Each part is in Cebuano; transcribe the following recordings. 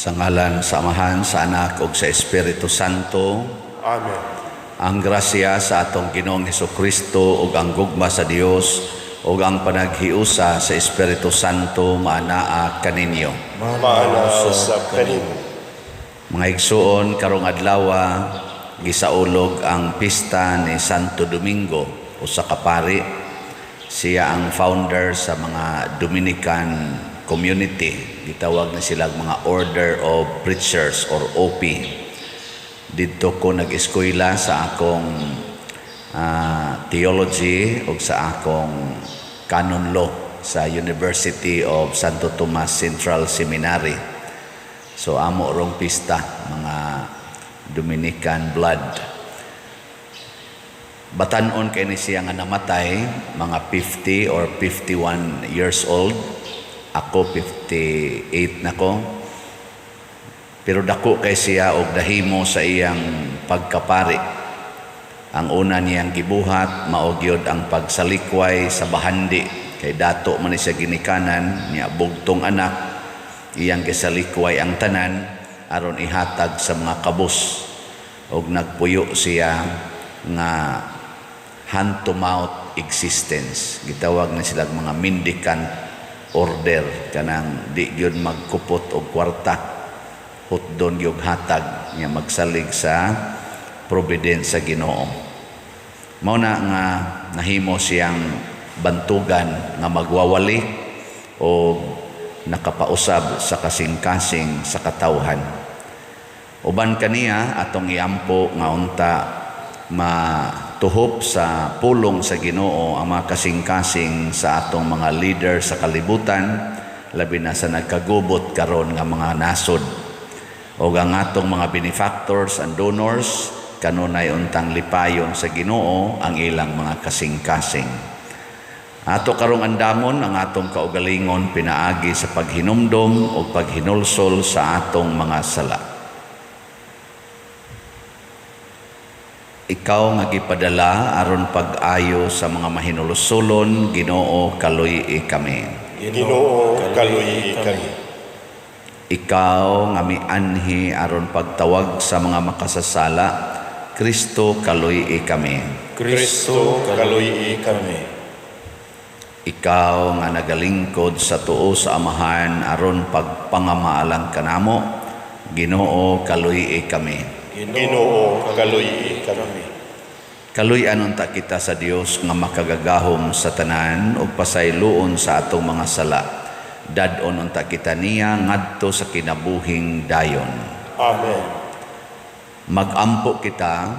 Sa ngalan sa Amahan, sa Anak ug sa Espiritu Santo. Amen. Ang grasya sa atong Ginoong Hesukristo ug ang gugma sa Dios ug ang panaghiusa sa Espiritu Santo maanaa kaninyo. Maana usab kanimo. Mga igsuon, karong adlaw gisaulog ang pista ni Santo Domingo, usa ka pari. Siya ang founder sa mga Dominican community. Gitawag na sila mga Order of Preachers or OP. Didto ko nag-eskwela sa akong theology ug sa akong canon law sa University of Santo Tomas Central Seminary. So amo rong pista, mga Dominican blood. Batan-on kay ni siya nga namatay mga 50 or 51 years old. Ako 58 na ko. Pero dako kay siya og nahimo sa iyang pagkapari. Ang una niyang gibuhat mao gyud ang pagsalikway sa bahandi, kay dato man ni siya ginikanan niya, bugtong anak. Iyang gisalikway ang tanan aron ihatag sa mga kabus, og nagpuyo siya nga hand to mouth existence. Gitawag na sila mga mendicant order, kanang di gyud magkupot og kwarta, hutdon gyud hatag niya, magsalig sa providence sa Ginoo. Mao na nga nahimo siyang bantugan nga magwawali o nakapausab sa kasing-kasing sa katawhan. Uban kaniya, atong iampo nga unta matuhop sa pulong sa Ginoo ang mga kasing-kasing sa atong mga leader sa kalibutan, labi na sa nagkagubot karon nga mga nasod. O ang atong mga benefactors and donors, kanunay untang lipayon sa Ginoo ang ilang mga kasing-kasing. Ato karong andamon ang atong kaugalingon pinaagi sa paghinumdom o paghinulsol sa atong mga sala. Ikaw nga gipadala aron pag-ayo sa mga mahinulsolon, Ginoo, kaluy-i kami. Ginoo, kaluy-i kami. Ikaw nga mianhi aron pagtawag sa mga makasasala, Kristo, kaluy-i kami. Kristo, kaluy-i kami. Ikaw nga nagalingkod sa tuo sa Amahan aron pagpangamaalang kanamo, Ginoo, kaluy-i kami. Ginoo, kaluy-i kami. Kaluy-an unta kita sa Dios nga makagagahom sa tanan ug pasayloon sa atong mga sala. Dad-on unta kita niya ngadto sa kinabuhing dayon. Amen. Magampo kita.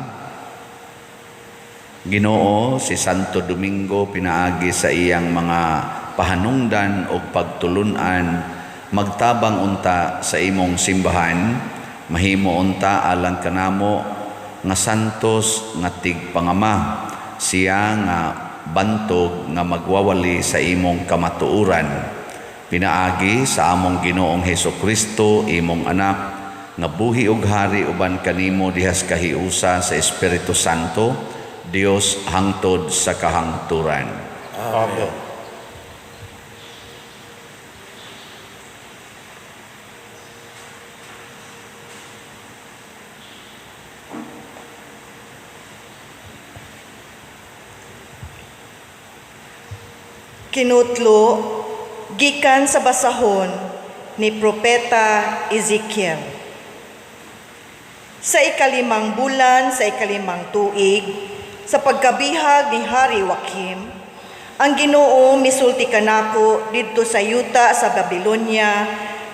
Ginoo, si Santo Domingo pinaagi sa iyang mga pahanungdan ug pagtulunan magtabang unta sa imong simbahan, mahimo unta alang kanamo nga santos nga tigpangama, siya nga bantog nga magwawali sa imong kamatuoran. Pinaagi sa among Ginoong Hesus Kristo, imong anak, nga buhi ug hari uban kanimo dihas kahiusa sa Espiritu Santo, Dios hangtod sa kahangturan. Amen. Kinutlo gikan sa basahon ni Propeta Ezekiel. Sa 5 bulan sa 5 tuig sa pagkabihag ni Hari Joaquim, ang Ginoo misulti kanako didto sa yuta sa Babylonia,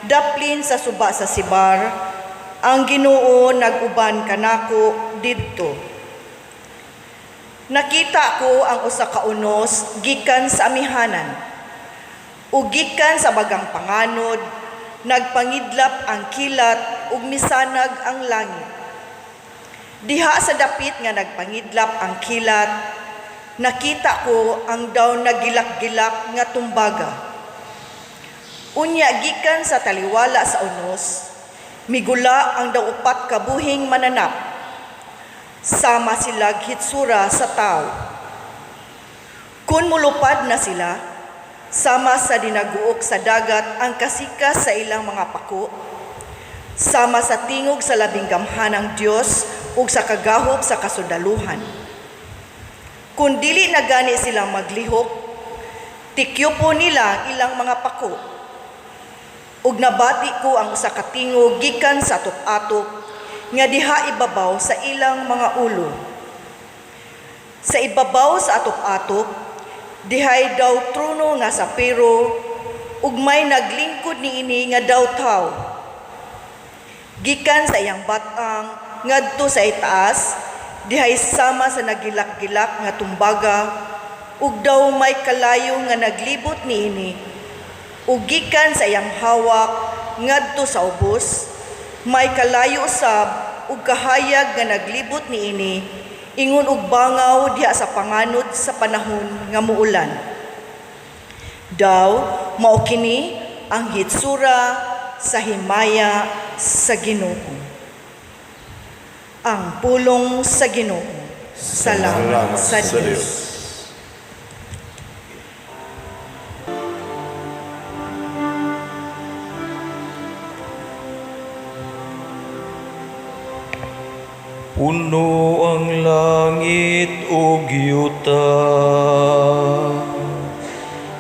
daplin sa suba sa Sibar. Ang Ginoo nag-uban kanako didto. Nakita ko ang usa ka unos gikan sa amihanan, ug gikan sa bagang panganod nagpangidlap ang kilat ug misanag ang langit. Diha sa dapit nga nagpangidlap ang kilat, nakita ko ang daw nagilak-gilak nga tumbaga. Unya gikan sa taliwala sa unos, migula ang daw 4 ka buhing mananap. Sama sila hitsura sa tao. Kun mulupad na sila, sama sa dinaguok sa dagat ang kasikas sa ilang mga pako, Sama sa tingog sa labing gamhanang Dios ug sa kagahom sa kasundaluhan. Kung dili na gani sila maglihok, tikyupo nila ang ilang mga pako. Ug nabati ko ang usa ka tingog gikan sa atop-atop nga diha ibabaw sa ilang mga ulo. Sa ibabaw sa atop-atop, dihay daw trono nga sapiro ug may naglingkod niini nga daw tawo. Gikan sa iyang bat-ang ngadto sa itaas, dihay sama sa nagilak-gilak nga tumbaga ug daw may kalayo nga naglibot niini. Ug gikan sa iyang hawak ngadto sa ubos, may kalayo usab ug kahayag nga naglibot niini, ingon og bangaw diha sa panganod sa panahon nga muulan. Daw mao kini ang hitsura sa himaya sa Ginoo. Ang pulong sa Ginoo. Salamat sa Dios. Puno ang langit ug yuta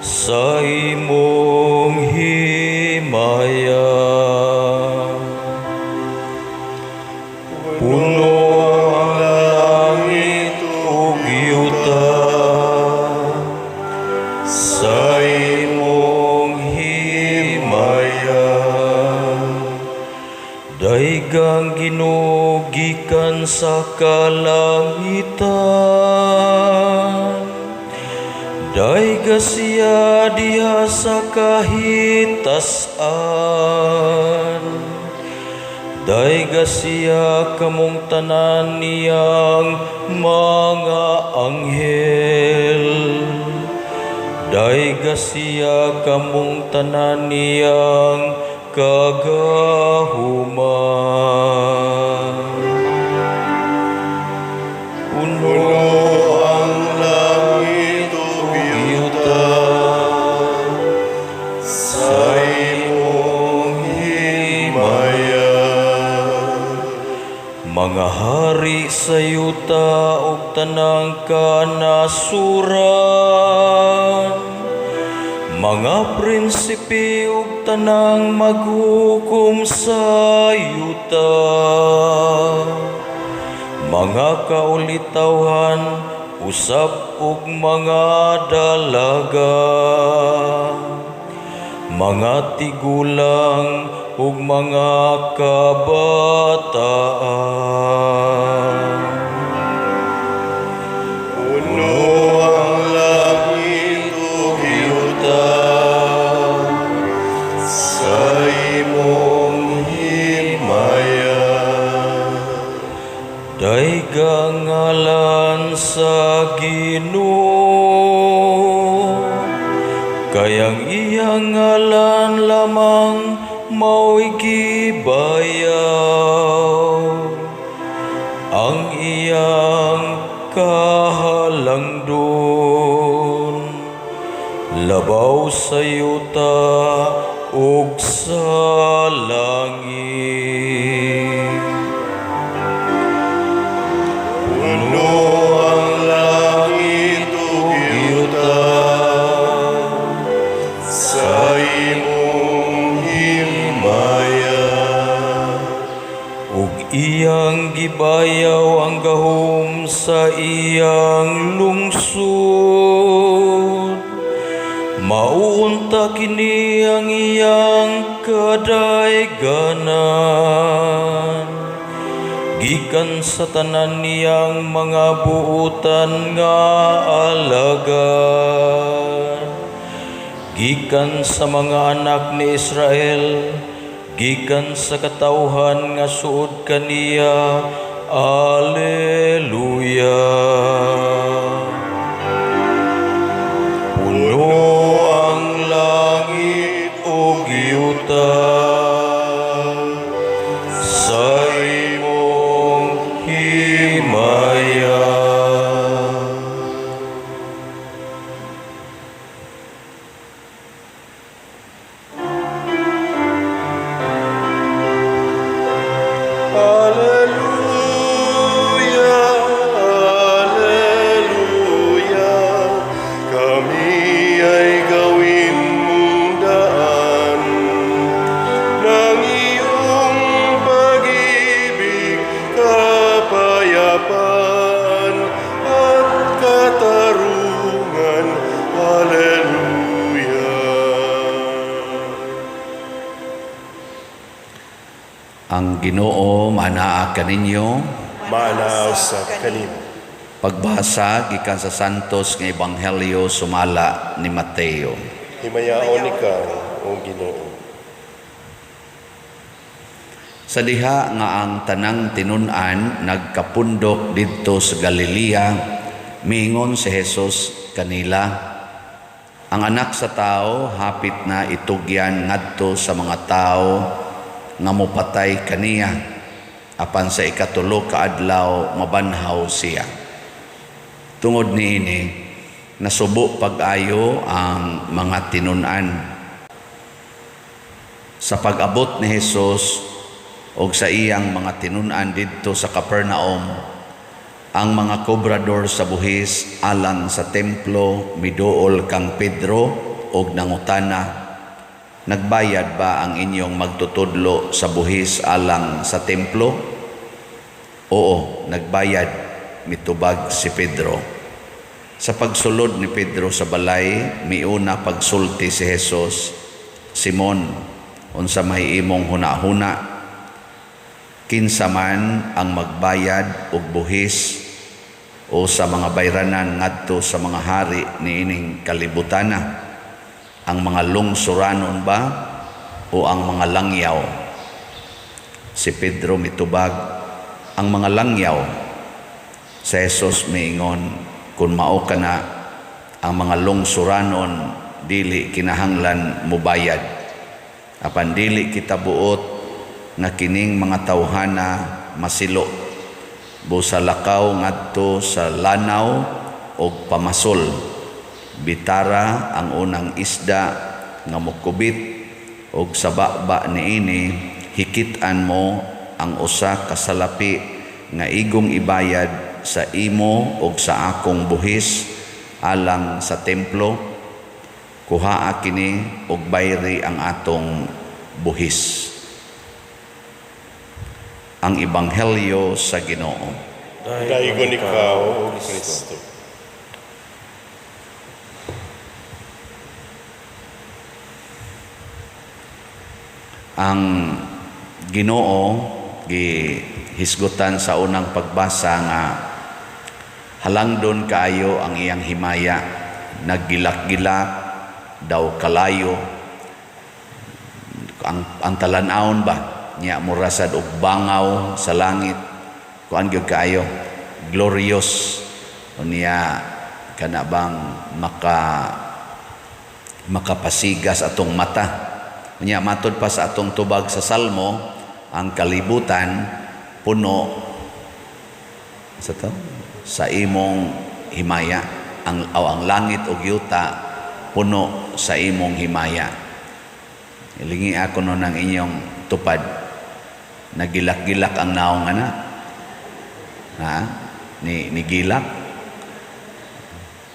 sa imong himaya. Puno ang langit ug yuta sa imong himaya. Daygang Ginoo gikan sa kalangitan, dayga siya diha sa kahitasan. Dayga siya kamong tanan niyang mga anghel. Dayga siya kamong tanan niyang kagahuman. Puno ang langit ug yuta sa imong himaya. Mga hari sa yuta ug tanang kanasuran, mga prinsipe ug tanang maghukom sa yuta, mga kaulitawhan usab ug mga dalaga, mga tigulang ug mga kabataan. Puno ang langit ug yuta sa imong himaya. Dayga ngalan sa Ginoo, kay ang iyang ngalan lamang mao'y gibayaw. Ang iyang kahalangdon labaw sa yuta ug sa langit. Puno ang langit ug yuta sa imong himaya. Ug iyang gibayaw ang gahom sa iyang lungsod. Mao unta kini ang iyang kadayganan. Gikan sa tanan niyang mga buutan nga alagad, gikan sa mga anak ni Israel, gikan sa katawhan nga suod kaniya. Alleluia. Puno ang langit ug yuta sa imong himaya. Ang Ginoo manaa kaninyo. Maanaa usab kanimo. Pagbasa gikan sa Santos nga Ebanghelyo sumala ni Mateo. Himayaon ikaw, O Ginoo. Sa diha nga ang tanang tinun-an nagkapundok didto sa Galilea, miingon si Jesus kanila, "Ang Anak sa Tao hapit na itugyan ngadto sa mga tawo nga mopatay kaniya, apan sa ikatulo ka adlaw mabanhaw siya." Tungod niini, nasubo pag-ayo ang mga tinun-an. Sa pag-abot ni Jesus og sa iyang mga tinun-an didto sa Capernaum, ang mga kobrador sa buhis alang sa templo miduol kang Pedro og nangutana, "Nagbayad ba ang inyong magtutudlo sa buhis alang sa templo?" "Oo, nagbayad," mitubag si Pedro. Sa pagsulod ni Pedro sa balay, miuna pagsulti si Jesus, "Simon, unsa may imong hunahuna? Kinsa man ang magbayad og buhis o sa mga bayranan ngadto sa mga hari niining kalibutana? Ang mga lungsuranon ba o ang mga langyaw?" Si Pedro mitubag, "Ang mga langyaw." Si Jesus miingon, "Kung mao kana, ang mga lungsuranon dili kinahanglan mobayad. Apan dili kita buot nga kining mga tawhana masilo. Busa lakaw ngadto sa lanaw og pamasol. Bitara ang unang isda nga mokubit og sa baba niini hikit-an mo ang usa ka salapi nga igong ibayad sa imo og sa akong buhis alang sa templo. Kuhaa kini og bayri ang atong buhis." Ang Ebanghelyo sa Ginoo. Daygon ikaw, O Kristo. Ang Ginoo gihisgutan sa unang pagbasa nga halangdon kaayo ang iyang himaya, naggilak-gilak daw kalayo ang talan-awon ba niya, murasad og bangaw sa langit, kuan gyud kaayo glorious. Unya kana bang makapasigas atong mata. Unya matud pa sa atong tubag sa Salmo, ang kalibutan puno sa to sa imong himaya, ang o ang langit ug yuta puno sa imong himaya. Ilingi ako no ng inyong tupad. Nagilak-gilak ang naong ana. Ha? Ni gilak.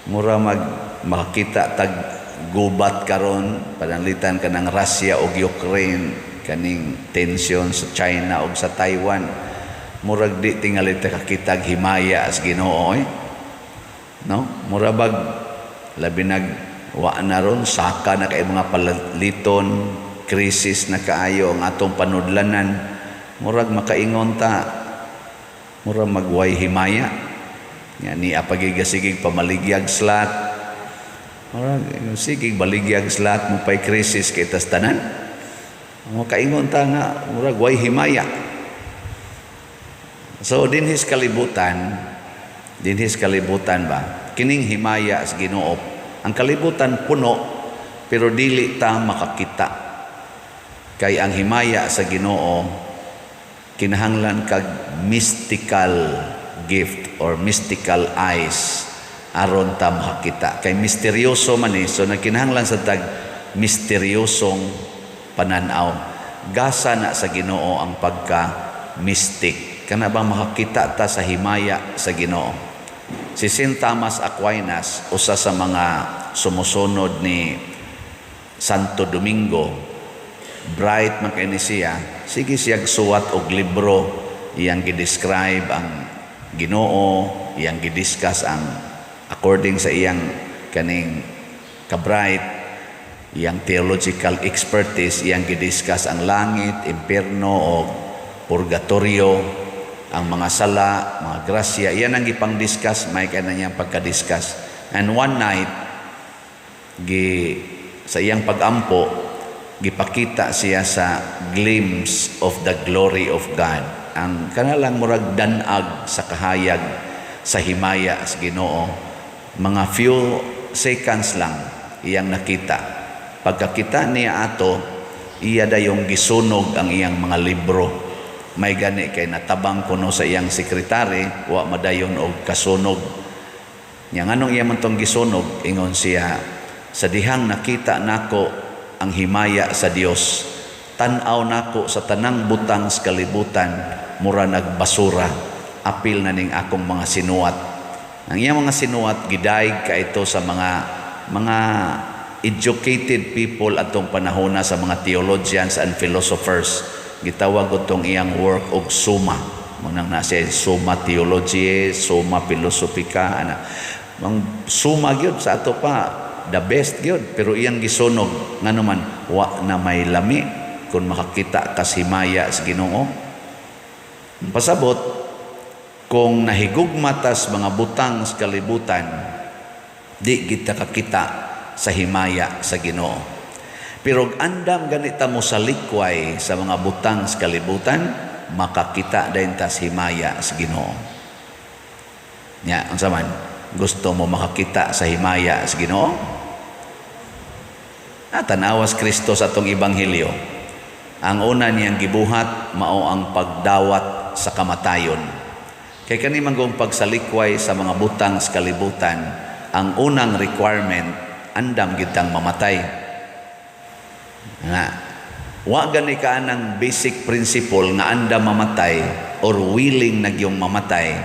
Mura mag makakita tag gubat karon, pananglitan kanang Russia ug Ukraine, kaning tension sa China ug sa Taiwan. Murag di tingali ta kakitag himaya as Ginoo eh. No? Mura bag labi nag wa na ron, saka na kay mga palaliton, krisis na kaayo ang atong panudlanan. Murag makaingon ta, murag magway himaya. Nga ni apagigasigig pamaligyag slat. Murag sige baligyag slat mo pay krisis kay tas tanan. Makaingon ta nga murag way himaya. So dinhis kalibutan ba, kining himaya sa Ginoo. Ang kalibutan puno pero dili ta makakita. Kay ang himaya sa Ginoo kinahanglan kag mystical gift or mystical eyes aron ta makakita. Kay misteryoso man eh, so nagkinahanglan sa tag misteryosong pananaw. Gasa na sa Ginoo ang pagka mystic. Kana bang makakita ta sa himaya sa Ginoo? Si Saint Thomas Aquinas, usa sa mga sumusunod ni Santo Domingo, bright man kay ni siya, sige siya suwat og libro, iyang gi-describe ang Ginoo, iyang gi-discuss ang according sa iyang kaning ka-bright, iyang theological expertise, iyang gi-discuss ang langit, impierno o purgatorio, ang mga sala, mga grasya, iyan ang gipang-discuss, may kay na niyang pagka-discuss. And one night, gi sa iyang pagampo, gipakita siya sa glimpse of the glory of God. Ang kanalang murag danag sa kahayag sa himaya sa Ginoo. Mga few seconds lang iyang nakita. Pagkakita niya ato, iya dayong gisunog ang iyang mga libro. May gani kay natabang kuno sa iyang sekretary, wa madayon og kasunog. Nya nganong iya man tong gisunog, ingon siya, "Sa dihang nakita nako ang himaya sa Dios, tan-aw nako sa tanang butang sa kalibutan, mura nagbasura, apil na ning akong mga sinuwat." Ang iyang mga sinuwat gidayeg kaito sa mga educated people atong panahona, sa mga theologians and philosophers. Gitawag utong iyang work og Summa. Munang na siya Summa Theologiae, Summa Philosophica, ana. Mang Summa gyud sa ato pa, the best gyud, pero iyang gisunog. Ngano man, wa na may lami kung makakita ka sa himaya sa Ginoo. Pasabot kung nahigugma tas mga butang sa kalibutan, di kita kakita sa himaya sa Ginoo. Pero andam ganita mo sa likway sa mga butang sa kalibutan, makakita din tas himaya sa Ginoo. Nya, unsa man? Gusto mo makakita sa himaya sa Ginoo? Ah, tanawas Kristo sa atong ebanghelyo. Ang una niyang gibuhat mao ang pagdawat sa kamatayon. Kay kani manggong pagsalikway sa mga butang sa kalibutan, ang unang requirement, andam gitang mamatay. Nga, wa gani ka anang basic principle nga andam mamatay or willing na gyung mamatay,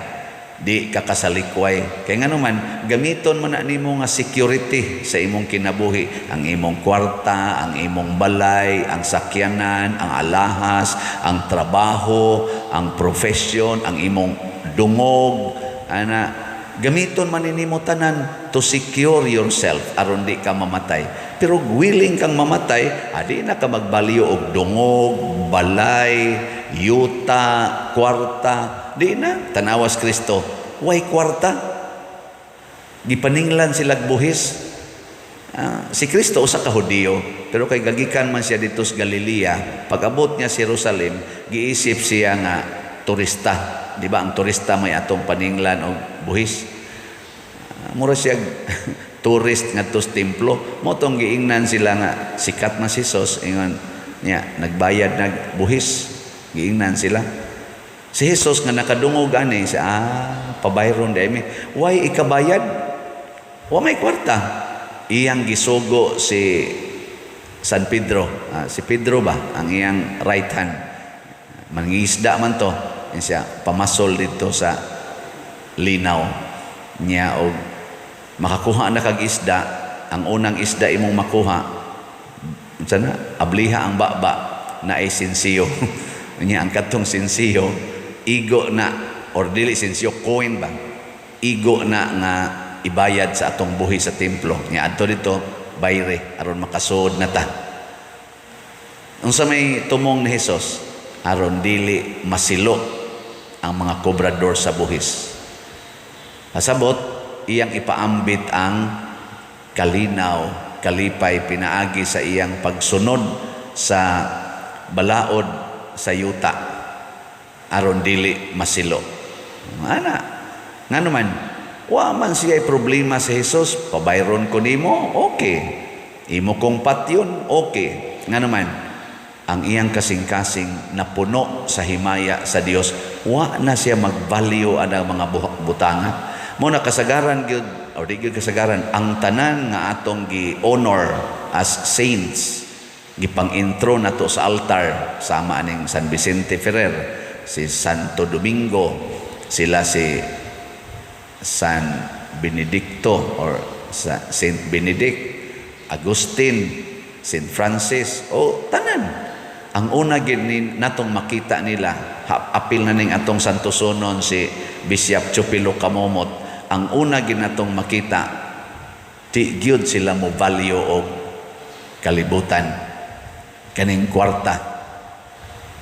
di ka kasalikway. Kay ngano man, gamiton man na nimo nga security sa imong kinabuhi, ang imong kwarta, ang imong balay, ang sakyanan, ang alahas, ang trabaho, ang profession, ang imong dungog, ana, gamiton man nimo tanan to secure yourself aron di ka mamatay. Pero willing kang mamatay, adi na ka magbalyo og dungog, balay, yuta, kwarta, di na. Tanawas Kristo, way kwarta. Gipaninglan sila buhis. Ah, si Kristo usa ka Hudiyo, pero kay gagikan man siya dito sa Galilea, pag-abot niya sa Jerusalem, giisip siya nga turista. Di ba ang turista may atong paninglan og buhis? Ah, mura siya tourist ngadto sa templo. Mo tong giingnan sila nga sikat na si Jesus, ingon niya nagbayad nag buhis. Giingnan sila. Si Jesus nga nakadungog ani siya, "Ah, pabayron di mi." Why ikabayad? Wa may kwarta. Iyang gisugo si San Pedro. Ah, si Pedro ba ang iyang right hand. Mangisda man to. Yan siya pamasol dito sa linaw niya og makakuha na kag isda, ang unang isda imong makuha, unsa na, abliha ang baba na ay sinsiyo. Niya ang katong sinsiyo igo na, or dili sinsiyo, coin ba, igo na nga ibayad sa atong buhi sa templo. Niya adto dito bayre aron makasuod na ta. Unsa may tumong ni Hesus? Aron dili masilo ang mga kobrador sa buhis. Pasabot, iyang ipaambit ang kalinaw, kalipay pinaagi sa iyang pagsunod sa balaod sa yuta aron dili masilo. Ana, ngano man, wa man siya problema sa Jesus, "Pabayron ko nimo, okay. Imo kong patyon, okay." Ngano man, ang iyang kasing-kasing napuno sa himaya sa Dios, wa na siya mag-value ana mga butanga. Mo na kasagaran gyud or di gyud kasagaran, ang tanan nga atong gi-honor as saints, gipang-intro nato sa altar, sama aning San Vicente Ferrer, si Santo Domingo, sila si San Benedicto or sa Saint Benedict, Agustin, Saint Francis, o tanan. Ang una gid ni natong makita nila, apil na ning atong santosonon si Bishop Chupilo Camomot, ang una gid natong makita, di gyud sila mo value og kalibutan, kaning kwarta.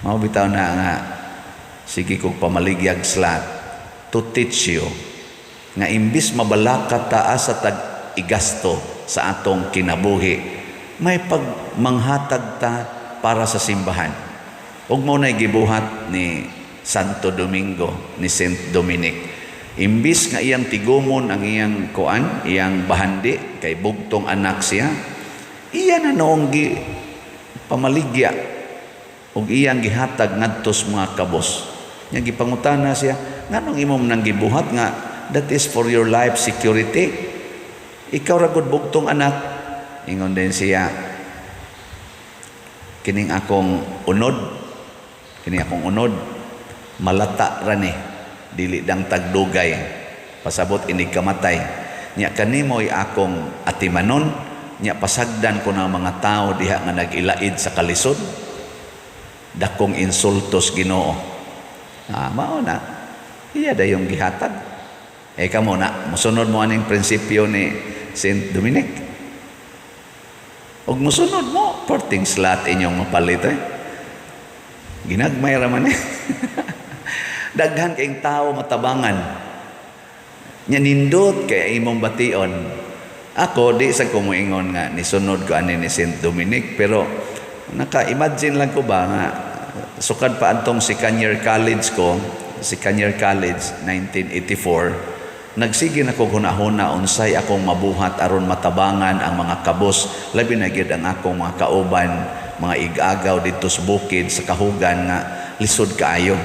Mao bitaw na nga Sige kog pamaligyag slot to teach you nga imbis mabalaka ta sa tag igasto sa atong kinabuhi, may pagmanghatag ta para sa simbahan. Ug mao nay gibuhat ni Santo Domingo, ni Saint Dominic. Imbis nga iyang tigumon ang iyang kuan, iyang bahandi kay bugtong anak siya, iya na noong gi pamaligya ug iyang gihatag ngadto sa mga kabos. Nya gipangutana siya, "Nganong imo nang gibuhat nga that is for your life security? Ikaw ra gud bugtong anak." Ingon din siya, "Kining akong unod, kini akong unod, malata ra ni, dili dang tagdugay, pasabot inig kamatay. Nya kanimo'y akong atimanon, nya pasagdan ko ng mga tao diha nga nag-ilaid sa kalisod. Dakong insultos Ginoo." Ah, mao na. Iya dayong gihatag. Eh kamo na, musunod mo aning prinsipyo ni Saint Dominic. Og musunod mo, perting slot inyong mapalit eh. Ginagmay ra man eh. Daghan kayong tao matabangan. Nya nindot kay imong bation. Ako di sa ko moingon nga nisunod ko ani ni Saint Dominic, pero naka-imagine lang ko ba nga sukad pa atong second year college ko, second year college 1984, nagsige na kog hunahuna unsay akong mabuhat aron matabangan ang mga kabos, labi na gyud ang akong mga kauban, mga igagaw didto sa bukid sa kahugan nga lisod kaayo.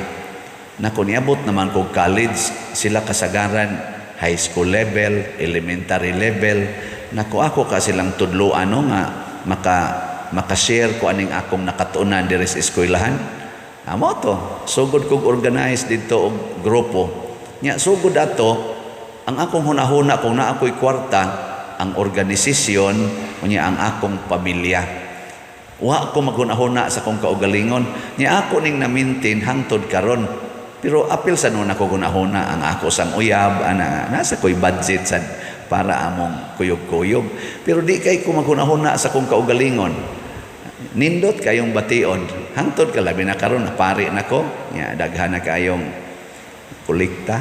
Nako, niabot naman kog college, sila kasagaran high school level, elementary level. Nako, ako ka silang tudloan no nga maka-share ko aning akong nakatunan diri sa eskwelahan. Amo to, sugod kog organize dito og grupo. Nya sugod ato ang akong hunahuna kung naa ko'y kwarta, ang organisasyon unya ang akong pamilya. Wa ko maghunahuna sa akong kaugalingon. Nya ako ning na-maintain hangtod karon. Pero apil sa noon ako hunahuna ang ako sang uyab, ana nasa ko'y budget sad para among kuyog-kuyog. Pero di kay ko maghunahuna sa akong kaugalingon. Nindot kayong bation. Hangtod ka labi na karon napari nako. Nya daghan na kayong kolekta.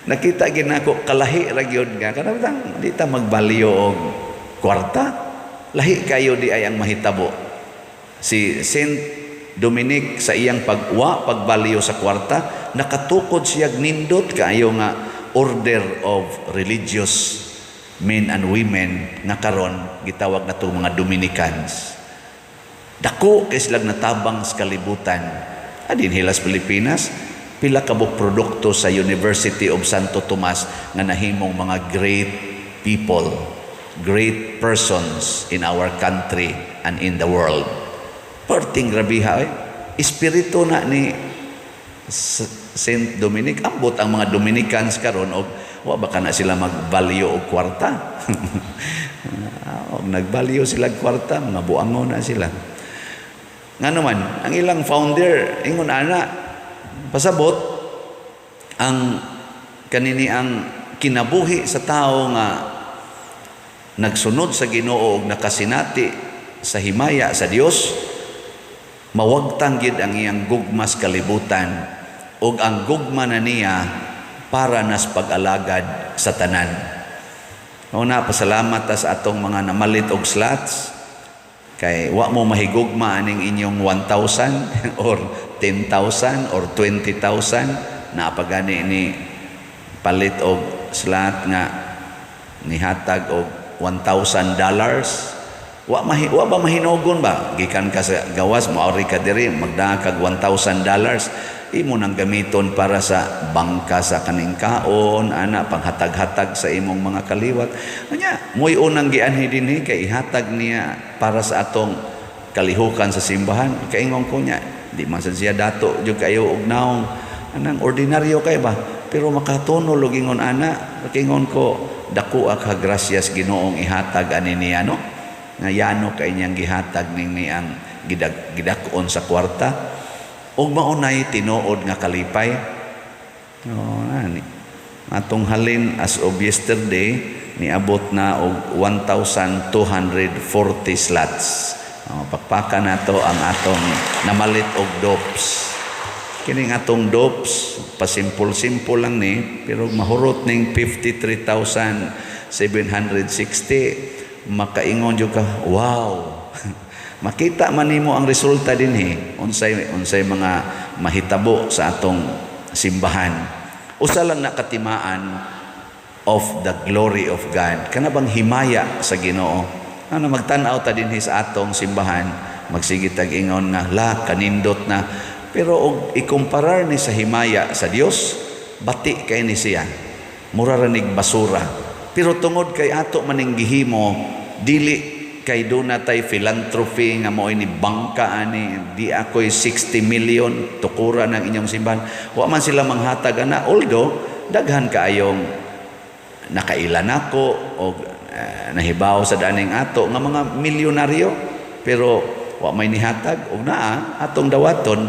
Nakita gid nako kalahi ra gyud nga kanang di ta magbalyo og kwarta. Lahi kayo di ay ang mahitabo. Si Saint Dominic sa iyang pagwa pagbalyo sa kwarta, nakatukod siya nindot kaayo nga order of religious men and women nga karon gitawag nato mga Dominicans. Dako kay silang natabang sa kalibutan. Adin hilas Pilipinas, pila ka buok produkto sa University of Santo Tomas nga nahimong mga great people, great persons in our country and in the world. Perting grabiha eh. Espiritu na ni Saint Dominic. Ambot ang mga Dominicans karon og wa ba kana sila magbalyo og kwarta. Og nagbalyo sila og kwarta, mga buangon na sila. Ngano man, ang ilang founder ingon ana, pasabot ang kanini ang kinabuhi sa tao nga nagsunod sa Ginoo og nakasinati sa himaya sa Dios, mawagtang gid ang iyang gugmas kalibutan ug ang gugma na niya para nas pag-alagad sa tanan. Una, pasalamat ta sa atong mga namalit og slots kay wa mo mahigugma aning inyong 1,000 or 10,000 or 20,000 na pagani ni palit og slot nga nihatag og $1,000. Wa ba mahinugon ba gikan ka sa gawas, moari ka diri, magdaa kag $1,000, imo nang gamiton para sa bangka sa kaning kaon ana, panghatag-hatag sa imong mga kaliwat. Anya mo'y unang gianhi dinhi kay ihatag niya para sa atong kalihukan sa simbahan. Kaingon ko niya, di man sad siya dato jud kayo og naong, anang ordinaryo kay ba, pero makatunol og ingon ana. Kaingon ko, dako ka grasyas Ginoong ihatag ani niya no nga yano kay niyang gihatag ning niyang gidak-on sa kwarta ug maunay tinuod nga kalipay. Oh, nani atong halin as of yesterday niabot na og 1,240 slots. Oh, pakpakan nato ang atong namalit og dopes. Kining atong dopes, pasimple-simple lang ni, pero mahurot ning 53,760, makaingon jud ka, wow. Makita man nimo ang resulta dinhi, unsay unsay mga mahitabo sa atong simbahan. Usa lang na katimaan of the glory of God. Kana bang himaya sa Ginoo? Ano, magtan-aw ta dinhi sa atong simbahan, magsige tag ingon nga la kanindot na, pero og ikumparar ni sa himaya sa Dios, bati kay ni siya. Mura ra nig basura. Pero tungod kay ato maning gihimo, dili kay duna tay philanthropy nga mo'y ni bangka ani di ako'y 60 million tukura ng inyong simbahan. Wa man sila manghatag ana, although daghan kaayong nakaila nako o nahibaw sa daning ato nga mga milyonaryo, pero wa may nihatag og naa atong dawaton.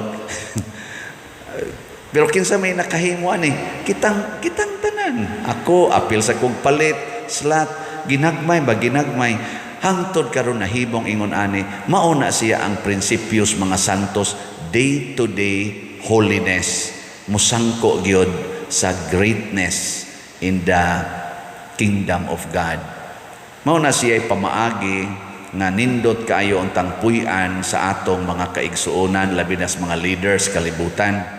Pero kinsa may nakahimo ani? Kitang kitang tanan. Ako apil sa kog palit slot, ginagmay ba, ginagmay, hangtod karon nahimong ingon ani. Mao na siya ang prinsipyos mga santos, day to day holiness, musangko gyud sa greatness in the kingdom of God. Mao na siya pamaagi nga nindot kaayo ang tangpuy-an sa atong mga kaigsuonan, labi na sa mga leaders kalibutan.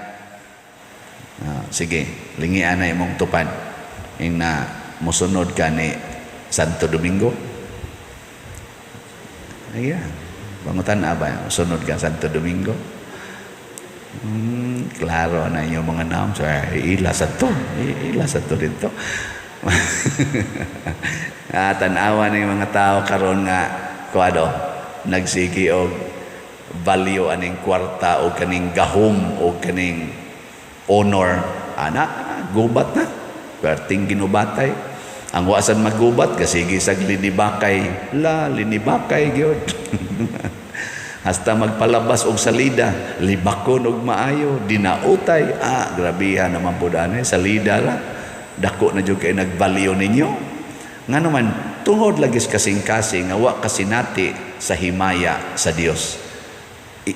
Sige, lingian na imong tupad ing na mosunod ka ni Santo Domingo. Ayan. Pangutan na ba? Sunod ka Santo Domingo? Klaro na inyong mga names. Ay, ila sa to. Ila sa to dito. Tanawa ng mga tao karon nga kuado nagsigi og value aning kwarta o kaning gahom o kaning honor ana, gubat na perting ginubatay. Ang wasan magubat kasigi sa linibakay, la linibakay gyud, hasta magpalabas og salida, libakon og maayo, dinautay. Ah, grabihan naman pud ani, salida ra. Dako na jud kay nagvalue ninyo. Ngano man? Tungod lagi sa kasing-kasing nga wa kasinati sa himaya sa Dios.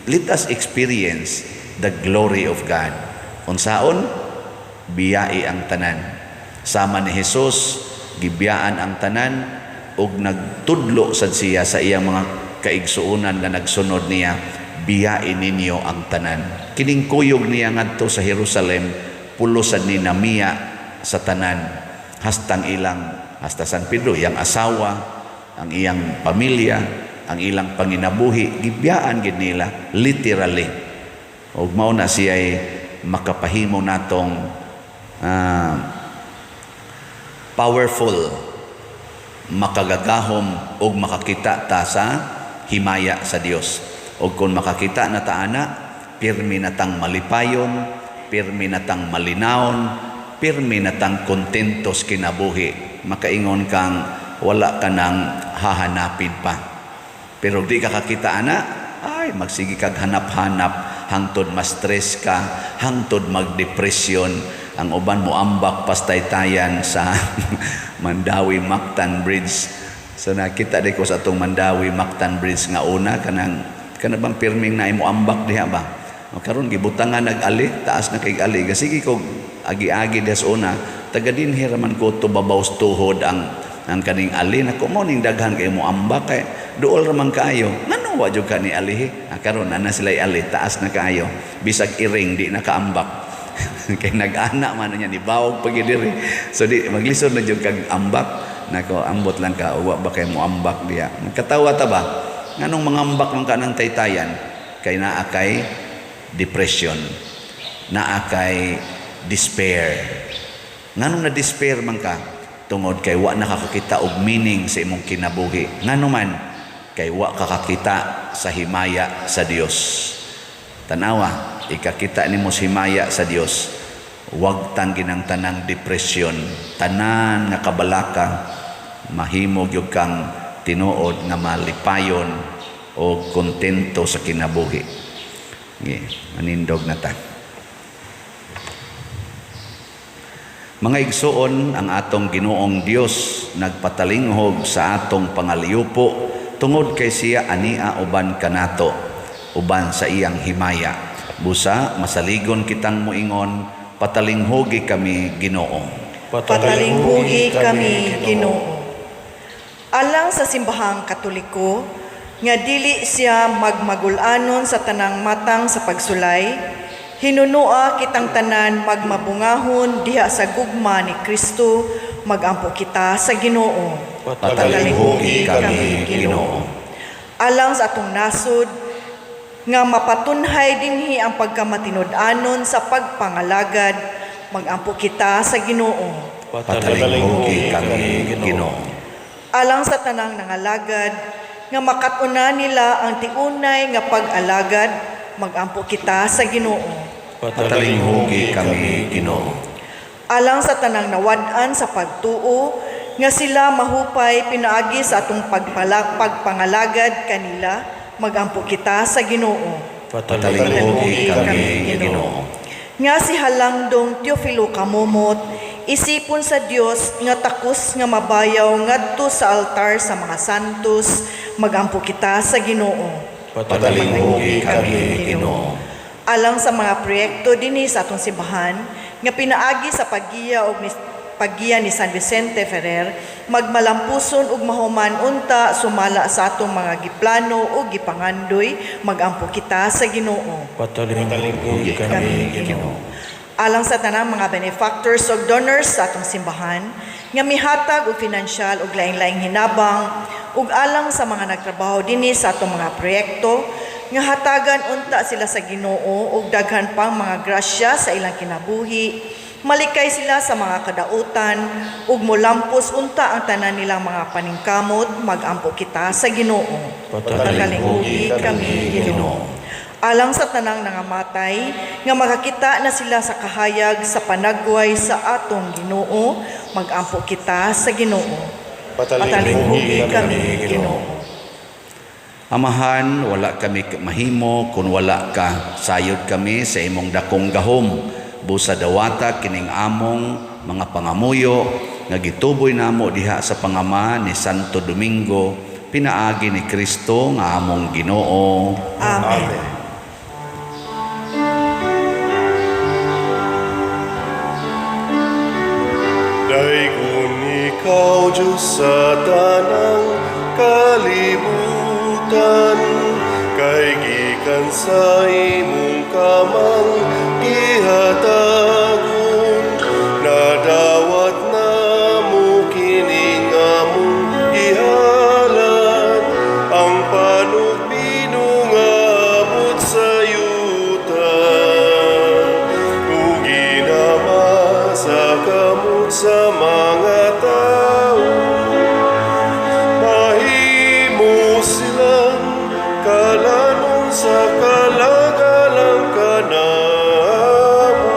Let us experience the glory of God. Unsaon? Biyai ang tanan. Sama ni Jesus, gibiyaan ang tanan ug nagtudlo sad siya sa iyang mga kaigsuonan nga nagsunod niya, biyai ninyo ang tanan. Kining kuyog niya ngadto sa Jerusalem, pulos sad ni namiya sa tanan, hastang ilang, hasta San Pedro, iyang asawa, ang iyang pamilya, ang ilang panginabuhi, gibiyaan gid nila literally. Ug mao na siya makapahimo natong powerful, makagagahom ug makakita ta sa himaya sa Dios. Ug kung makakita na ta ana, pirmi na tang malipayon, pirmi na tang malinawon, pirmi na tang kontentos kinabuhi. Makaingon kang wala ka nang hahanapin pa. Pero di ka kakita ana, ay magsige kag hanap-hanap hangtod ma-stress ka, hangtod magdepresyon. Ang uban mo ambak pastaytayan sa Mandaue Mactan Bridge. So nakita di ko sa atong Mandaue Mactan Bridge nga una, kanang kana bang pirming na imo ambak diha ba. O karon gibutangan nag-ali, taas na kay ali. Gasige ko agi-agi diha sa una, taga dinhi ra man ko to babaws tuhod ang kaning ali nako mo ning daghan kay mo ambak kay duol ra man kaayo. Ngano wa jud ka ni alihi? Ah, karon ana sila ali, taas na kaayo. Bisag iring di nakaambak. Kay nag-ana man niya ni bawog pag diri. So di maglisod na jud kag ambak nako, ambot lang ka wa ba kay mo ambak diha. Magkatawa ta ba? Nganong mangambak man ka ng taytayan? Kay naa kay depression, naa kay despair. Nganong na despair man ka? Tungod kay wa nakakakita og meaning sa imong kinabuhi. Ngano man? Kay wa kakakita sa himaya sa Dios. Tanawa, ikakita nimo sa himaya sa Dios, wag tang ginang tanang depresyon, tanan nga kabalaka, mahimo gyud kang tinuod nga malipayon o kontento sa kinabuhi. Sige, manindog na ta. Mga igsuon, ang atong Ginoong Dios nagpatalinghog sa atong pangaliupo tungod kay siya ania uban kanato, uban sa iyang himaya. Busa masaligon kitang moingon, patalinghugi kami, Ginoo. Patalinghugi kami, Ginoo. Alang sa Simbahang Katoliko, nga dili siya magmagul-anon sa tanang matang sa pagsulay, hinunua kitang tanan magmabungahon diha sa gugma ni Kristo, magampo kita sa Ginoo. Patalinghugi kami, Ginoo. Alang sa atong nasod, nga mapatunhay dinhi ang pagkamatinud-anon sa pagpangalagad, magampo kita sa Ginoo. Patalinghugi kami, Ginoo. Alang sa tanang nangalagad, nga makat-unan nila ang tiunay nga pag-alagad, magampo kita sa Ginoo. Patalinghugi kami, Ginoo. Alang sa tanang nawad-an sa pagtuo, nga sila mahupay pinaagi sa atong pagpangalagad kanila, magampo kita sa Ginoo. Patalinghugi kami, Ginoo. Nga si Halangdong Teofilo Kamomot, isipon sa Dios nga takos nga mabayaw ngadto sa altar sa mga santos, magampo kita sa Ginoo. Patalinghugi kami, Ginoo. Alang sa mga proyekto dinhi sa atong simbahan nga pinaagi sa paggiya og ni paggiya ni San Vicente Ferrer, magmalampuson ug mahuman unta sumala sa atong mga giplano ug gipangandoy, magampo kita sa Ginoo. Patalinghugi kami, Ginoo. Alang sa tanang mga benefactors ug donors sa atong simbahan nga mihatag og finansyal ug laing-laing hinabang ug alang sa mga nagtrabaho dinhi sa atong mga proyekto nga hatagan unta sila sa Ginoo ug daghan pang mga grasya sa ilang kinabuhi, malikay sila sa mga kadautan ug molampos unta ang tanan nilang mga paningkamot, magampo kita sa Ginoo. Patalinghugi kami, Ginoo. Alang sa tanang nangamatay, nga makakita na sila sa kahayag sa panagway sa atong Ginoo, magampo kita sa Ginoo. Patalinghugi kami, Ginoo. Amahan, wala kami mahimo kung wala ka. Sayod kami sa imong dakong gahom. Busa dawata kining among mga pangamuyo nga gituboy namo diha sa pangama ni Santo Domingo, pinaagi ni Kristo nga among Ginoo. Amen. Amen. Daygon ikaw, Diyos, sa tanang kalibutan, kay gikan sa imong kamang gihatagon, nadawat namo kining among gihalad, ang panugbinog nga abot sa yuta ug ginama sa kamot sa mga tao, mahimo silang kalanon sa kalagalang kanamo.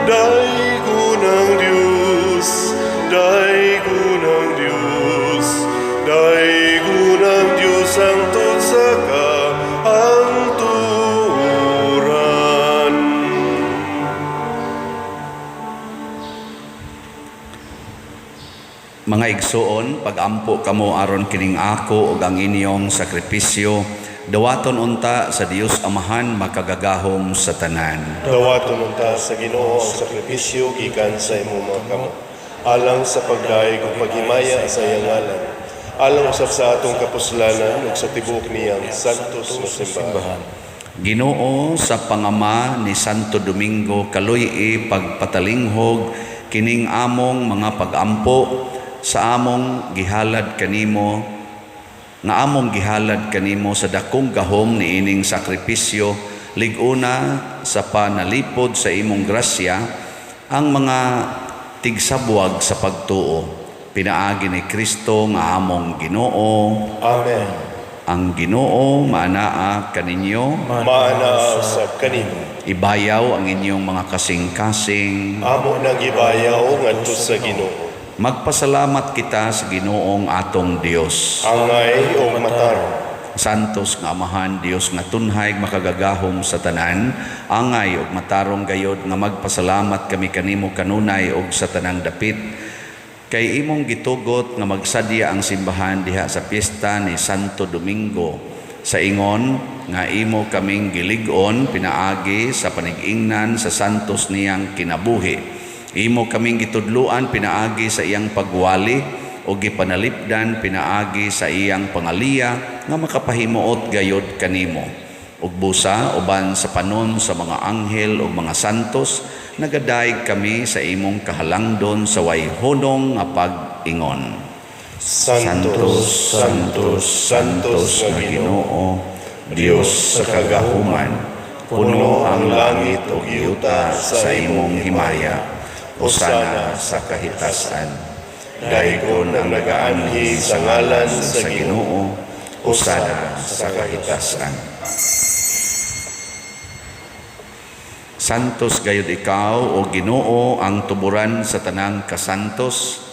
Daygon ang Diyos, daygon ang Diyos, daygon ang Diyos hangtod sa kahangturan. Mga igsuon, pagampo kamo aron kining ako ug ang inyong sakripisyo, dawaton unta sa Dios Amahan makagagahom sa tanan. Dawaton unta sa Ginoo ang sakripisyo gikan sa imong mga kamot, alang sa pagdayeg ug paghimaya sa iyang ngalan, alang usab sa atong kapuslanan ug sa tibuok niyang santos nga simbahan. Ginoo, sa pangama ni Santo Domingo, kaluy-i pagpatalinghog kining among mga pagampo sa among gihalad kanimo nga among gihalad kanimo sa dakong gahom niining sakripisyo, lig-una sa panalipod sa imong grasya ang mga tigsabwag sa pagtuo, pinaagi ni Kristo nga among Ginoo. Amen. Ang Ginoo maanaa kaninyo. Maanaa usab kanimo. Ibayaw ang inyong mga kasing-kasing. Amo nang gibayaw ngadto sa Ginoo. Magpasalamat kita sa Ginoong atong Dios. Angay og matarong. Santos nga Amahan, Dios nga tunhay makagagahom sa tanan, angay ug matarong gayod nga magpasalamat kami kanimo kanunay ug sa tanang dapit kay imong gitugot nga magsadya ang simbahan diha sa piyesta ni Santo Domingo. Sa ingon nga imo kaming gilig-on pinaagi sa panig-ingnan sa santos niyang kinabuhi. Imo kaming gitudluan pinaagi sa iyang pagwali o gipanalipdan pinaagi sa iyang pangaliya nga makapahimuot gayod kanimo. Ug busa uban sa panon sa mga anghel ug mga santos, nagadayeg kami sa imong kahalangdon sa way hunong nga pag-ingon. Santos, Santos, Santos nga Ginoo, Dios sa kagahuman, puno ang langit ug yuta sa imong himaya. Hosana sa kahitasan. Daygon ang nagaanhi sa ngalan sa sa Ginoo. Ginoo, hosana sa kahitasan. Santos gayud ikaw o Ginoo, ang tuburan sa tanang kasantos.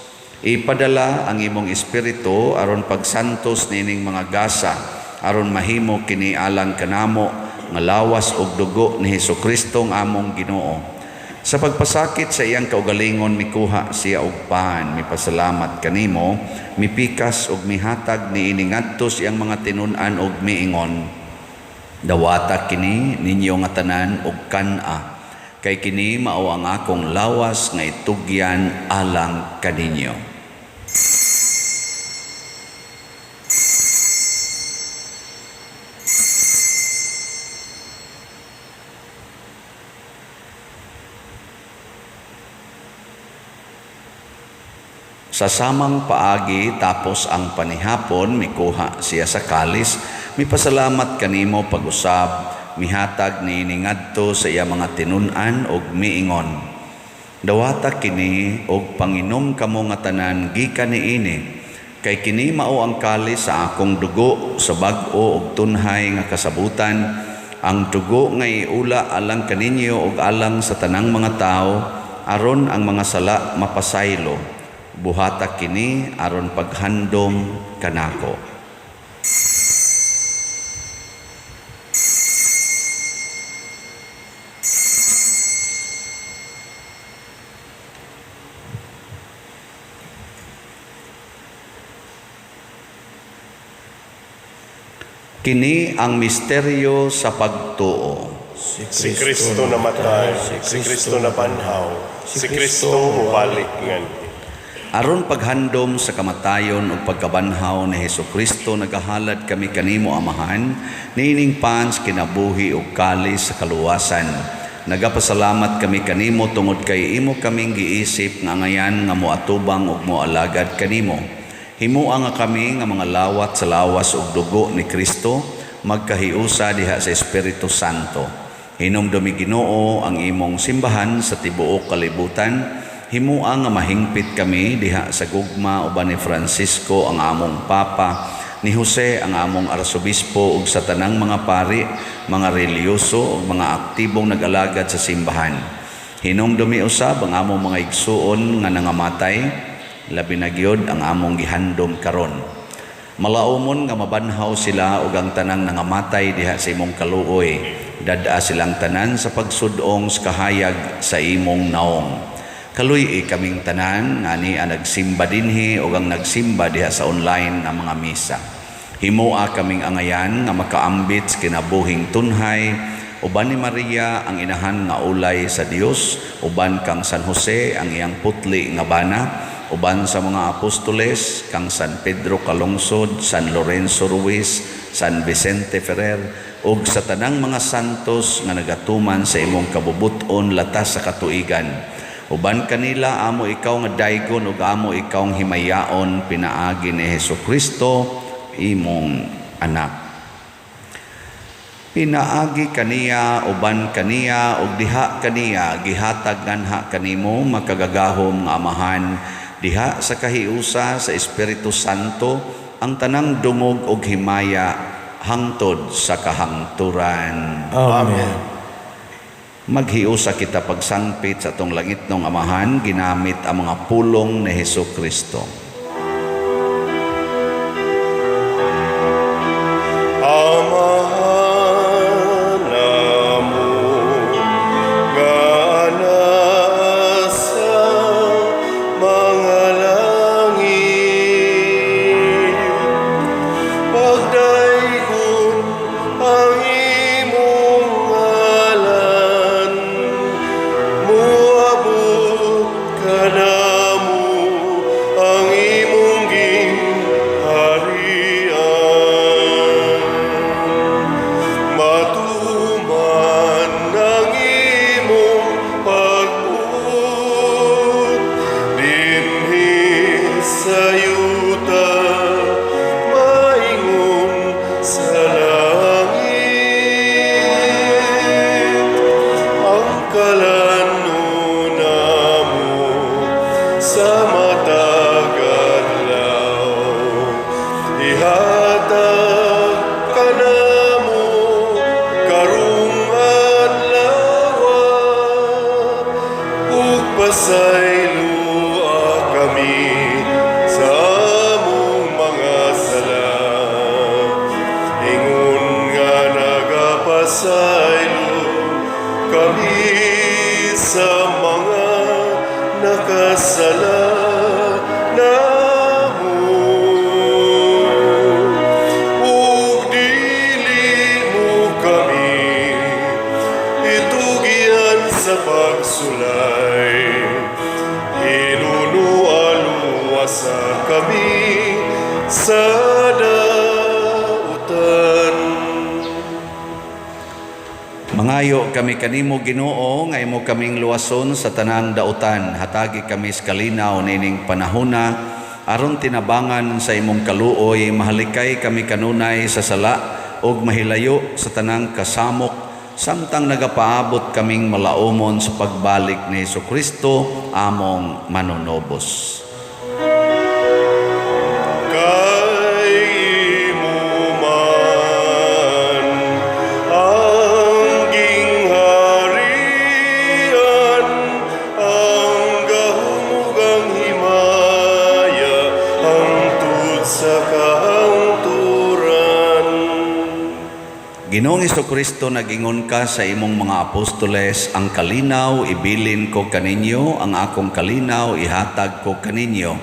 Ipadala ang imong espiritu aron pagsantos niining mga gasa, aron mahimo kini alang kanamo nga lawas ug dugo ni Hesukristo ang among Ginoo. Sa pagpasakit sa iyang kaugalingon, mikuha siya og pan, mipasalamat kanimo, mipikas ug mihatag niini ngadto sa iyang mga tinun-an ug miingon: "Dawata kini ninyo nga tanan og kan-a, kay kini mao ang akong lawas nga itugyan alang kaninyo." Sa samang paagi, tapos ang panihapon, mikuha siya sa kalis, mipasalamat kanimo pag-usab, mihatag niini ngadto sa iya mga tinun-an og miingon: "Dawata kini og panginom kamo nga tanan gikan niini, kay kini mao ang kalis sa akong dugo sa bag-o og tunhay nga kasabutan, ang dugo nga iula alang kaninyo ug alang sa tanang mga tawo aron ang mga sala mapasaylo. Buhata kini aron paghandom kanako." Kini ang misteryo sa pagtuo. Si Kristo namatay, si Kristo nabanhaw, si Kristo mubalik nganhi. Aron paghandom sa kamatayon ug pagkabanhaw ni Hesukristo, nagahalad kami kanimo, Amahan, niining pan sa kinabuhi ug kalis sa kaluwasan. Nagapasalamat kami kanimo tungod kay imo kaming giisip nga angayan nga moatubang ug moalagad kanimo. Himoa nga kami nga mga lawat sa lawas ug dugo ni Kristo magkahiusa diha sa Espiritu Santo. Hinumdumi, Ginoo, ang imong simbahan sa tibuok kalibutan. Himoa nga mahingpit kami diha sa gugma uban ni Francisco ang among Papa, ni Jose ang among Arsobispo ug sa tanang mga pari, mga relihiyoso ug mga aktibong nag-alagad sa simbahan. Hinumdumi usab ang among mga igsuon nga nangamatay, labi na gyud ang among gihandom karon. Malaumon nga mabanhaw sila ug ang tanang nangamatay diha sa imong kaluoy. Dad-a silang tanan sa pagsudong sa kahayag sa imong naong. Kaluy-i kaming tanan nga ni ang nagsimba dinhi ug ang nagsimba diha sa online nga mga misa. Himoa kaming angayan nga makaambit sa kinabuhing tunhay uban ni Maria ang inahan nga ulay sa Dios, uban kang San Jose ang iyang putli nga bana, uban sa mga apostoles kang San Pedro Calungsod, San Lorenzo Ruiz, San Vicente Ferrer ug sa tanang mga santos nga nagatuman sa imong kabubut-on latas sa katuigan. Uban kanila amo ikaw nga daygon ug amo ikaw nga himayaon pinaagi ni Hesukristo, imong anak. Pinaagi kaniya, uban kaniya ug diha kaniya, gihatag nganha kanimo, makagagahom nga Amahan, diha sa kahiusa sa Espiritu Santo, ang tanang dungog ug himaya hangtod sa kahangturan. Amen. Maghiusa kita pagsangpit sa atong langitnong Amahan ginamit ang mga pulong ni Hesus Kristo. Amahan namo nga nasa mga langit, pagdaygon Nagpangayo kami kanimo, Ginoo, nga imo kaming luwason sa tanang dautan. Hatagi kami sa kalinaw nining panahona aron tinabangan sa imong kaluoy mahalikay kami kanunay sa sala ug mahilayo sa tanang kasamok samtang nagapaabot kaming malaumon sa pagbalik ni Kristo among manunobos. Kay imo man ang gingharian, ang gahom ug ang himaya, hangtod sa kahangturan. Ginoong Kristo, nagingon ka sa imong mga apostoles, "Ang kalinaw ibilin ko kaninyo, ang akong kalinaw ihatag ko kaninyo."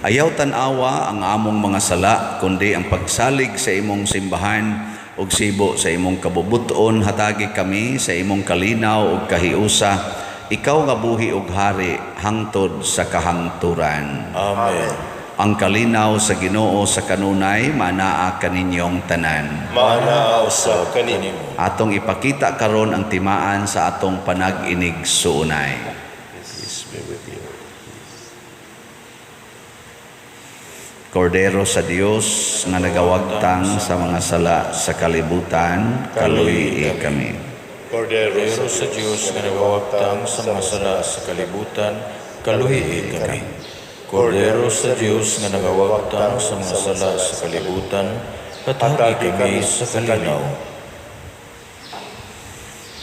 Ayaw tan-awa ang among mga sala, kundi ang pagsalig sa imong simbahan ug sibo sa imong kabubuton, hatagi kami sa imong kalinaw ug kahiusa. Ikaw nga buhi ug hari hangtod sa kahangturan. Amen. Ang kalinaw sa Ginoo sa kanunay manaa kaninyong tanan. Maanaa usab kanimo. Atong ipakita karon ang timaan sa atong panag-inigsuonay. Peace be with you. Kordero sa Dios nga nagawagtang sa mga sala sa kalibutan, kaluy kami. Kordero Kordero sa Dios nga nagawagtang sa mga sala sa kalibutan, kaluhi kami. Kordero sa Dios nga nagawagtang sa mga sala sa kalibutan, hatagi kami sa kalinaw.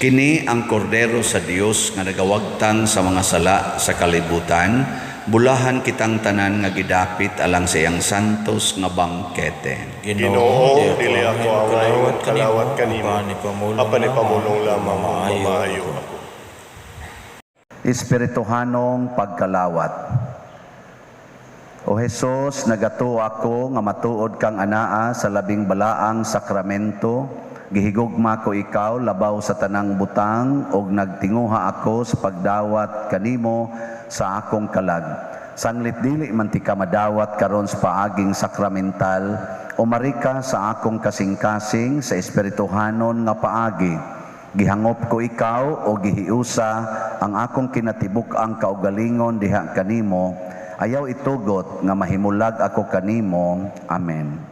Kini ang kordero sa Dios nga nagawagtang sa mga sala sa kalibutan, bulahan kitang tanan nga gidapit alang sa iyang santos nga bangkete. Ginoo, dili ako angay kalawat kanimo, apan apan ipamulong lamang mamaayo mamaayo ako. Ako. Espirituhanong pagkalawat. O Jesus, nagatuo ako nga matuod kang anaa sa labing balaang sakramento. Gihigugma ko ikaw labaw sa tanang butang ug nagtinguha ako sa pagdawat kanimo sa akong kalag. Sanglit dili man tika madawat karon sa paaging sakramental, umari ka sa akong kasing-kasing sa espirituhanon nga paagi. Gihangop ko ikaw o gihiusa ang akong kinatibuk-ang kaugalingon diha kanimo. Ayaw itugot nga mahimulag ako kanimo. Amen.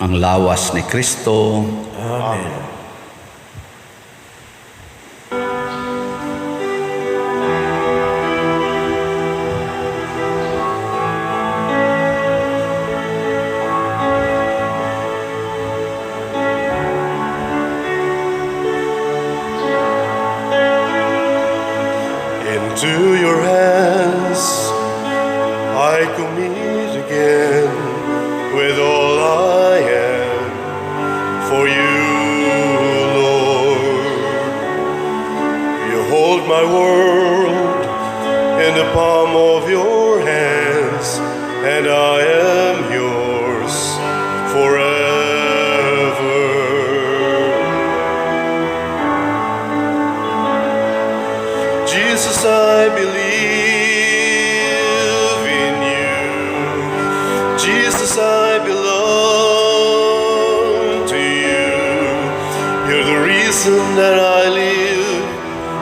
Ang lawas ni Kristo. Amen. Into your hands I commit again with all I am for you, Lord. You hold my world in the palm of your hands, and I am yours forever. Jesus, I believe in you. Jesus, I belong to you. You're the reason that I live,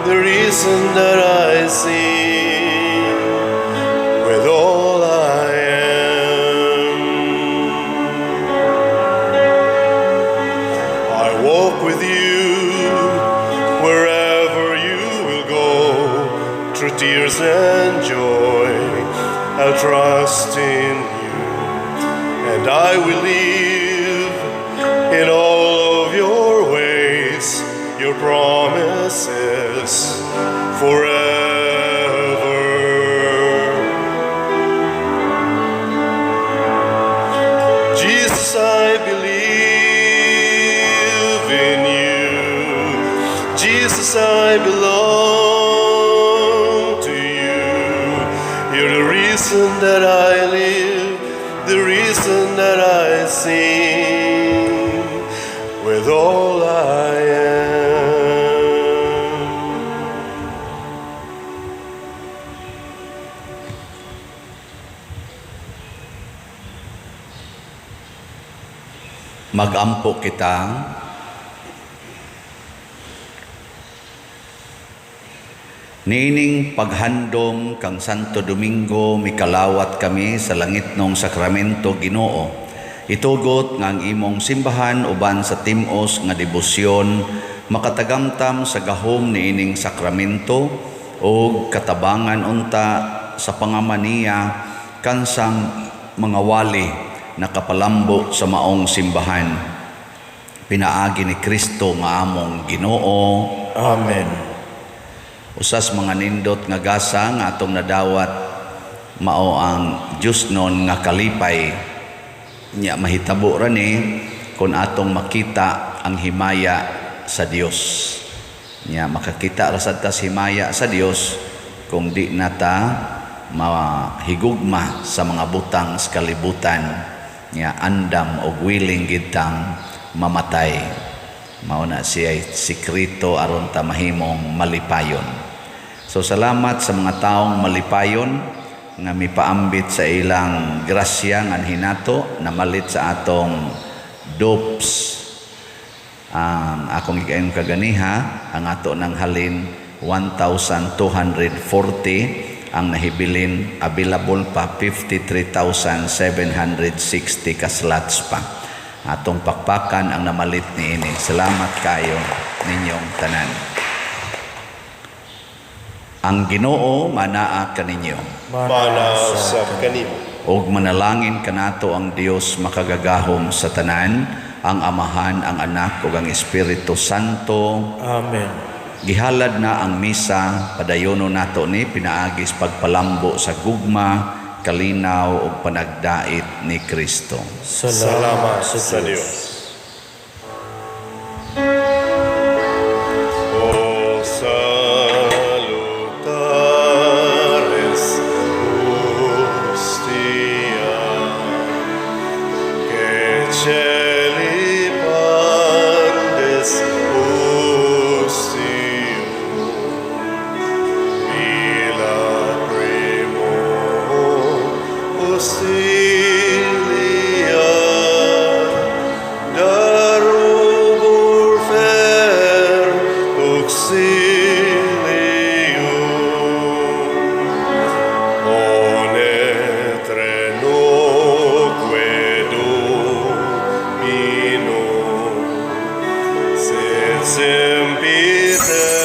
the reason that I sing with all I am. I walk with you wherever you will go, through Through tears and joy, I'll trust in you, and I will live in all of your ways, your promises forever. Jesus, I believe in you. Jesus, I belong to you. You're the reason that I live, the reason that I sing with all I am. Magampo kita. Niining paghandom kang Santo Domingo, mikalawat kami sa langitnong sakramento, Ginoo. Itugot nga ang imong simbahan uban sa timos nga debosyon makatagamtam sa gahom niining sakramento ug katabangan unta sa pangamaniya kansang mga wali nakapalambo sa maong simbahan. Pinaagi ni Kristo nga among Ginoo. Amen. Usas mga nindot nga gasa nga atong nadawat mao ang Diyos nun nga kalipay. Nya mahitabo ra ni kung atong makita ang himaya sa Dios. Nya makakita ra sad ta sa himaya sa Dios kung di na ta mahigugma sa mga butang sa kalibutan. Nya andam og willing gid tang mamatay. Mao na siya sikreto aron ta mahimong malipayon. So salamat sa mga taong malipayon nga mipaambit sa ilang grasya nga hinato namalit sa atong dopes. Ang akong gigayon kaganiha ang ato nang halin 1,240 ang nahibilin, available pa 53,760 ka slots pa. Atong pakpakan ang namalit niini. Salamat kayo ninyong tanan. Ang Ginoo manaa kaninyo. Mana usab kanimo. Og manalangin kanato ang Dios makagagahom sa tanan, ang Amahan, ang Anak ug ang Espiritu Santo. Amen. Gihalad na ang misa, padayono nato ni pinaagis pagpalambo sa gugma, kalinaw ug panagdait ni Kristo. Salamat sa Dios. O salutares hostia, que celi pandes hostium, illa primo hostilia, darubur fer auxilium. Onetre noque Domino, sed sempiterna.